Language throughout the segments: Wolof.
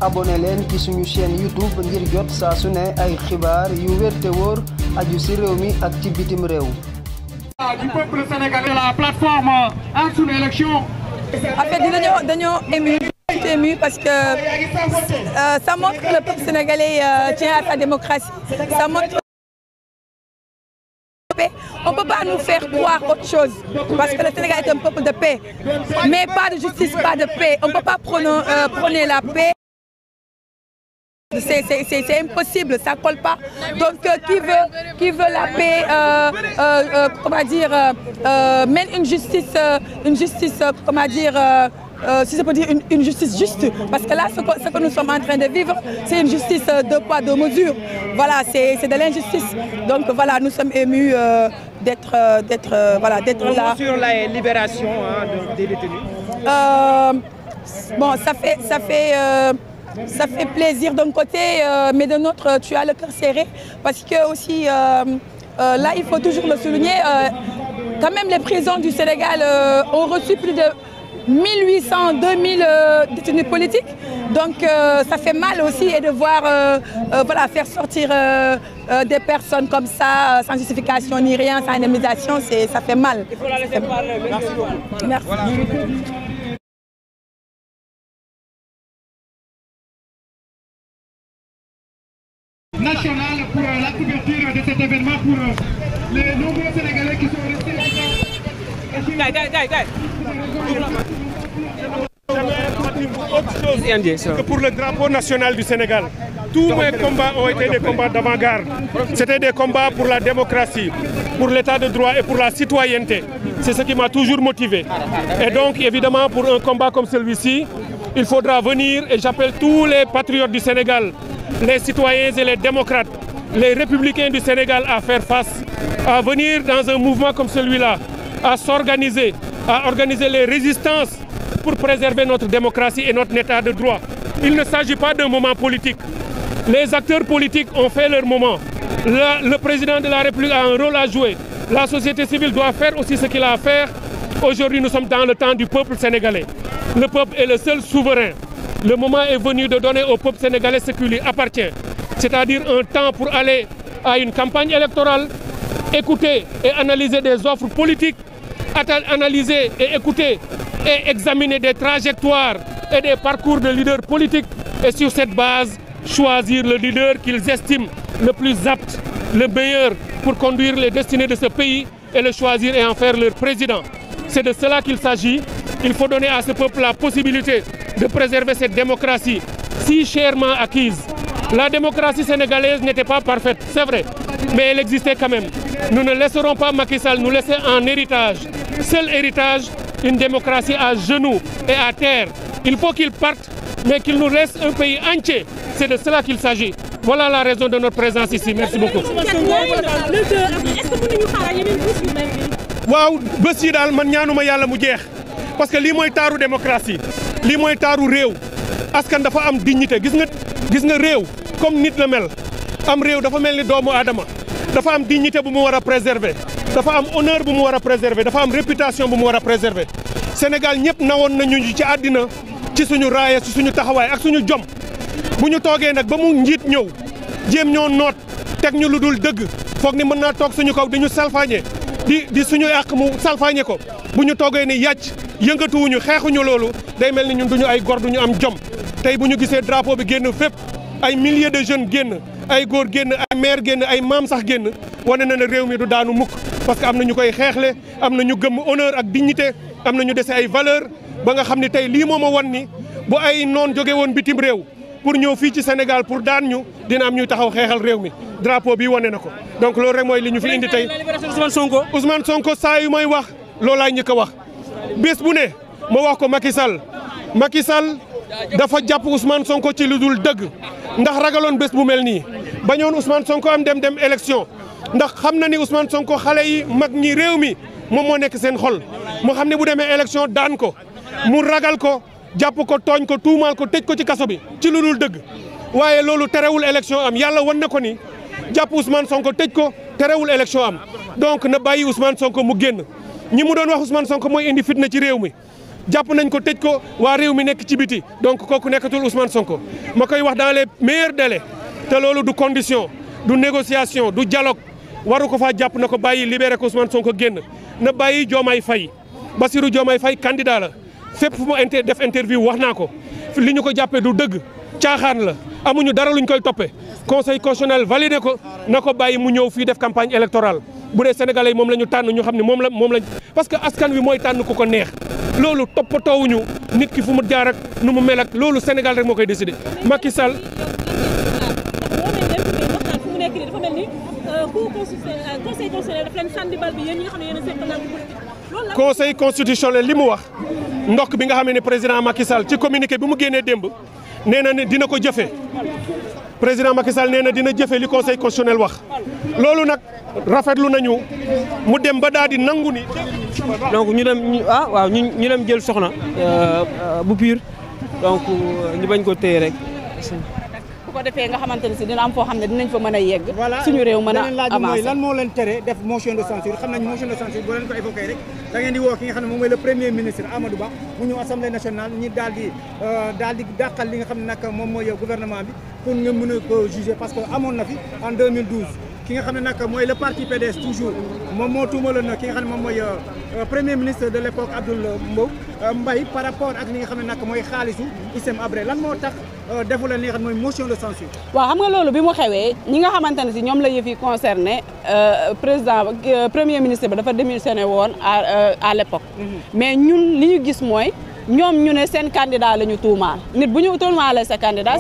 abonné leen ci suñu chaîne YouTube ngir jot saa su ne ay xibaar yu wér te wóor aju ci réew mi ak ci bitim réew. Du peuple sénégalais, la plateforme en sous l'élection. En fait, dañoo ému parce que ça montre que le peuple sénégalais tient à sa démocratie. Ça montre on ne peut pas nous faire croire autre chose parce que le Sénégal est un peuple de paix, mais pas de justice, pas de paix. On ne peut pas prôner la paix. C'est impossible, ça ne colle pas. Donc qui veut la paix, comment dire, mène une justice, comment dire, si je peux dire une justice juste. Parce que là, ce que nous sommes en train de vivre, c'est une justice deux poids, deux mesures. Voilà, c'est de l'injustice. Donc voilà, nous sommes émus d'être là. Sur la libération des détenus. Bon, ça fait plaisir d'un côté, mais de l'autre, tu as le cœur serré. Parce que aussi, là, il faut toujours le souligner, quand même les prisons du Sénégal ont reçu plus de 1800, 2000 détenus politiques. Donc ça fait mal aussi et de voir voilà, faire sortir des personnes comme ça, sans justification ni rien, sans indemnisation, ça fait mal. Il faut la laisser parler. Merci. Voilà. National pour la couverture de cet événement pour les nombreux Sénégalais qui sont restés. Autre chose que pour le drapeau national du Sénégal. Tous mes combats ont été des combats d'avant-garde. C'était des combats pour la démocratie, pour l'état de droit et pour la citoyenneté. C'est ce qui m'a toujours motivé. Et donc, évidemment, pour un combat comme celui-ci, il faudra venir, et j'appelle tous les patriotes du Sénégal, les citoyens et les démocrates, les républicains du Sénégal à faire face, à venir dans un mouvement comme celui-là, à s'organiser, à organiser les résistances pour préserver notre démocratie et notre état de droit. Il ne s'agit pas d'un moment politique. Les acteurs politiques ont fait leur moment. Le président de la République a un rôle à jouer. La société civile doit faire aussi ce qu'il a à faire. Aujourd'hui, nous sommes dans le temps du peuple sénégalais. Le peuple est le seul souverain. Le moment est venu de donner au peuple sénégalais ce qui lui appartient. C'est-à-dire un temps pour aller à une campagne électorale, écouter et analyser des offres politiques, analyser et écouter et examiner des trajectoires et des parcours de leaders politiques et sur cette base, choisir le leader qu'ils estiment le plus apte, le meilleur pour conduire les destinées de ce pays et le choisir et en faire leur président. C'est de cela qu'il s'agit. Il faut donner à ce peuple la possibilité de préserver cette démocratie si chèrement acquise. La démocratie sénégalaise n'était pas parfaite, c'est vrai, mais elle existait quand même. Nous ne laisserons pas Macky Sall nous laisser en héritage. Seul héritage, une démocratie à genoux et à terre. Il faut qu'il parte, mais qu'il nous laisse un pays entier. C'est de cela qu'il s'agit. Voilà la raison de notre présence ici. Merci beaucoup. waaw bés yi daal man ñaanuma yàlla mu jeex parce que lii mooy taaru démocratie lii mooy taaru réew askan dafa am dignité gis nga réew comme nit la mel am réew dafa mel ni doomu aadama dafa am dignité bu mu war a préserver dafa am honneur bu mu war a préserver dafa am réputation bu mu war a préserver Sénégal ñëpp nawoon nañu ci àddina ci suñu raaya ci suñu taxawaay ak suñu jom bu ñu toogee nag ba mu njiit ñëw jéem ñoo noot teg ñu lu dul dëgg foog ni mën naa toog suñu kaw di ñu salfaañe di suñu àq mu salfaañe ko bu ñu toogee ni yàcc yëngatuwuñu xeexuñu loolu day mel ni ñun duñu ay gor duñu am jom tey bu ñu gisee drapeau bi génn fépp ay milliers de jeunes génn ay góor génn ay maire génn ay maam sax génn wane na ne réew mi du daanu mukk parce que am na ñu koy xeexle am na ñu gëm honneur ak dignité am na ñu dese ay valeur ba nga xam ne tey lii moo ma wan ni bu ay noon jóge woon bitim réew pour ñëw fii ci Sénégal pour daan ñu dina am ñuy taxaw xeexal réew mi drapeau bi wane na ko donc loolu rek mooy li ñu fi indi tey Ousmane Sonko saa yu may wax loolaay njëkk a wax bés bu ne ma wax ko Macky Sall dafa jàpp Ousmane Sonko ci lu dul dëgg ndax ragaloon bés bu mel nii bañoon Ousmane Sonko am dem élection ndax xam na ni Ousmane Sonko xale yi mag ñi réew mi moom moo nekk seen xol mu xam ne bu demee élection daan ko mu ragal ko jàpp ko tooñ ko tuumaal ko tëj ko ci kaso bi ci lu dul dëgg waaye loolu terewul élection am yàlla wan na ko ni jàpp Ousmane Sonko tëj ko terewul élection am donc na bàyyi Ousmane Sonko mu génn ñi mu doon wax Ousmane Sonko mooy indi fitna ci réew mi jàpp nañ ko tëj ko waa réew mi nekk ci biti donc kooku nekkatul Ousmane Sonko ma koy wax dans les meilleurs délais te loolu du condition du négociation du dialogue waru ko faa jàpp na ko bàyyi libéré ko Ousmane Sonko génn na bàyyi Diomaye Faye Bassirou Diomaye Faye candidat la fépp fu mu def interview wax naa ko li ñu ko jàppee du dëgg caaxaan la amuñu dara luñ koy toppee conseil constitutionnel validé ko na ko bàyyi mu ñëw fii def campagne électorale bu dee sénégalais yi moom la ñu tànn ñu xam ne moom lañ parce que askan wi mooy tànn ku ko neex loolu toppatoowuñu nit ki fu mu jaar ak nu mu mel ak loolu Sénégal rek moo koy décidé Macky Sall. conseil constitutionnel li mu wax ndokk bi nga xam ne président Macky Sall ci communiqué bi mu génnee démb nee na ne dina ko jëfee président Macky Sall nee na dina jëfee li conseil constitutionnel wax loolu nag rafetlu nañu mu dem ba daal di nangu ni. donc ñu dem jël soxna bu pur donc ñu bañ ko téye rek. bu ko defee nga xamante ne si dina am foo xam ne dinañ fa mën a yegg. suñu réew mën a avancer lan moo leen tere def motion de censure xam nañ motion de censure boo leen ko évoqué rek da ngeen di woo ki nga xam ne moom mooy le premier ministre Amadou Ba mu ñëw assemblée nationale ñi daal di dàqal li nga xam ne nag moom mooy gouvernement bi pour nga mën a ko juger parce que amoon na fi en 2012 ki nga xam ne nag mooy le parti PDS toujours moom moo tuumaloon na ki nga xam ne moom mooy premier ministre de l' époque Abdoul Mbaye par rapport ak li nga xam ne nag mooy xaalisu Hissène Habré lan moo tax defu leen li nga xam ne mooy motion de censure. waaw xam nga loolu bi mu xewee ñi nga xamante ne si ñoom la yëf yi concerné premier ministre ba dafa démissionné woon à l' époque. mais ñun li ñu gis mooy ñoom ñu ne seen candidat la ñu tuumaal nit bu ñu tuumaalee sa candidat.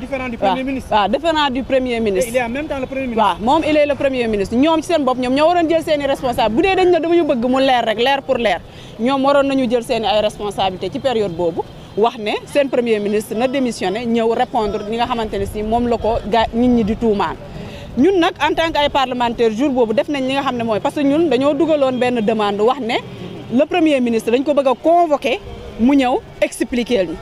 différent du premier ministre. waaw différent du premier ministre. il est en même temps le premier ministre. waaw moom il est le premier ministre ñoom ci seen bopp ñoom ñoo waroon jël seen i responsable bu dee dañ ne dama ñu bëgg mu leer rek leer pour leer ñoom waroon nañu jël seen i ay responsabilité ci période boobu wax ne seen premier ministre na démissionné ñëw répondre li nga xamante ne si moom la ko nit ñi di tuumaal. ñun nag en tant que ay parlementaire jour boobu def nañ li nga xam ne mooy parce que ñun dañoo dugaloon benn demande wax ne le premier ministre dañ ko bëgg a convoqué mu ñëw expliquer ñu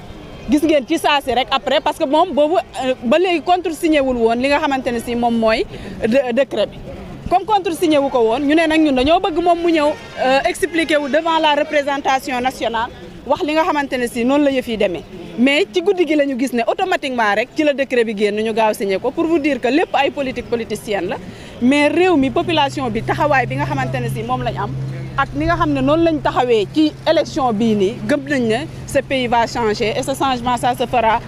gis ngeen ci saa si rek après parce que moom boobu ba léegi contresigné wul woon li nga xamante ne si moom mooy décret bi comme contresigné wu ko woon ñu ne nag ñun dañoo bëgg moom mu ñëw expliquer wu devant la représentation nationale wax li nga xamante ne si noonu la yëf yi demee mais ci guddi gi la ñu gis ne automatiquement rek ci la décret bi génn ñu gaaw signé ko pour vous dire que lépp ay politique politicienne la mais réew mi population bi taxawaay bi nga xamante ne si moom lañ am ak ni nga xam ne noonu lañ taxawee ci élection bii nii gëm nañ ne ce pays va changer et ce changement ça se fera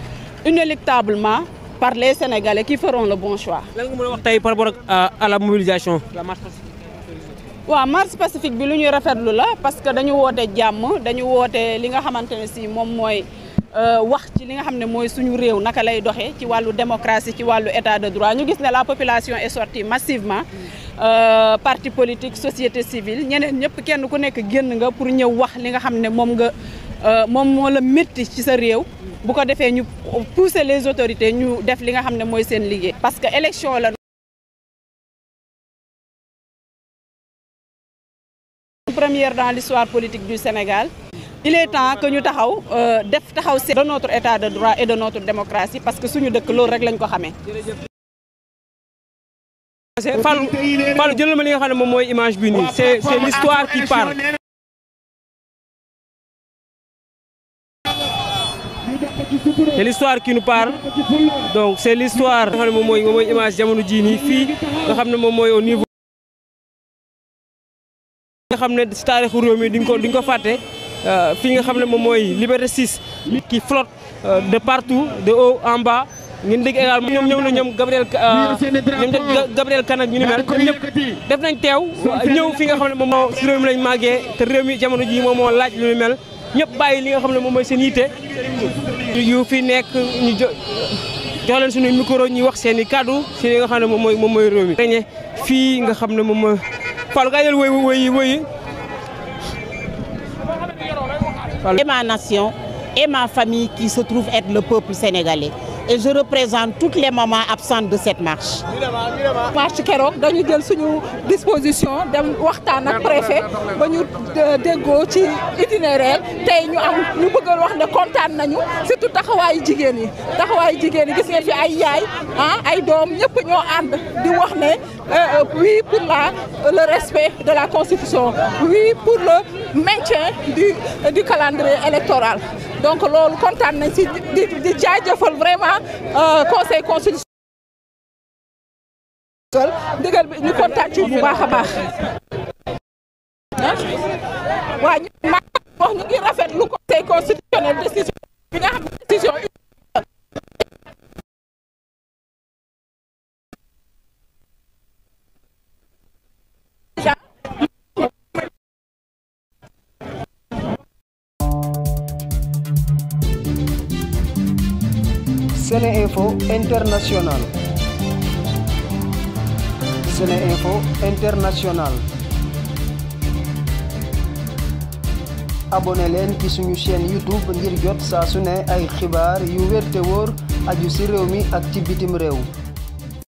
inéluctablement par les Sénégalais qui feront le bon choix. lan nga mën a wax tey par rapport à la mobilisation la marche pacifique. waaw marche pacifique bi lu ñuy rafetlu la parce que dañu woote jàmm dañu woote li nga xamante ne si moom mooy wax ci li nga xam ne mooy suñu réew naka lay doxee ci wàllu démocratie ci wàllu état de droit ñu gis ne la population est sortie massivement. Parti politique société civile ñeneen ñëpp kenn ku nekk génn nga pour ñëw wax li nga xam ne moom moo la métti ci sa réew bu ko defee ñu pousser les autorités ñu def li nga xam ne mooy seen liggéey. parce que élection la. Première dans l'histoire politique du Sénégal il est temps que ñu taxaw de notre état de droit et de notre démocratie parce que suñu dëkk loolu rek lañ ko xamee. Fallou jëlal ma li nga xam ne moom mooy image bi nii c'est l'histoire qui parle. C'est l'histoire qui nous parle donc c'est l'histoire nga xam ne moom mooy image jamono jii nii fii nga xam ne moom mooy au niveau. nga xam ne ci taarixu réew mi duñ ko fàtte fii nga xam ne moom mooy Liberté 6 qui flotte de partout de haut en bas. ngeen dégg également ñoom Gabriel Kane ak ñu ni mel ñëpp def nañ teew ñëw fi nga xam ne moom moo si réew mi lañ màggee te réew mi jamono ji moom moo laaj lu ni mel ñëpp bàyyi li nga xam ne moom mooy seen yitte yu fi nekk ñu jox leen suñu micro ñuy wax seen i kaddu si li nga xam ne moom mooy réew mi reñe fii nga xam ne moom mooy Fallou gaa jël woy et ma nation et ma famille qui se trouve être le peuple sénégalais et je représente toutes les mamans absentes de cette marche. marche keroog dañu jël suñu disposition dem waxtaan ak préfet ba ñu déggoo ci itinéraire tey ñu bëggoon wax ne kontaan nañu surtout taxawaayu jigéen yi gis ngeen fi ay yaay ay doom ñëpp ñoo ànd di wax ne oui pour le respect de la constitution, oui pour le maintien du calendrier électoral. Donc loolu kontaan nañ ci di jaajëfal vraiment conseil constitutionnel digal bi ñu kontaan ci bu baax a baax. waa ñu wax ñu ngi rafetlu conseil constitutionnel décision bi nga xam ne décision SeneInfo International. SeneInfo International. abonné leen ci suñu chaîne YouTube ngir jot saa su ne ay xibaar yu wér te wóor aju ci réew mi ak ci bitim réew.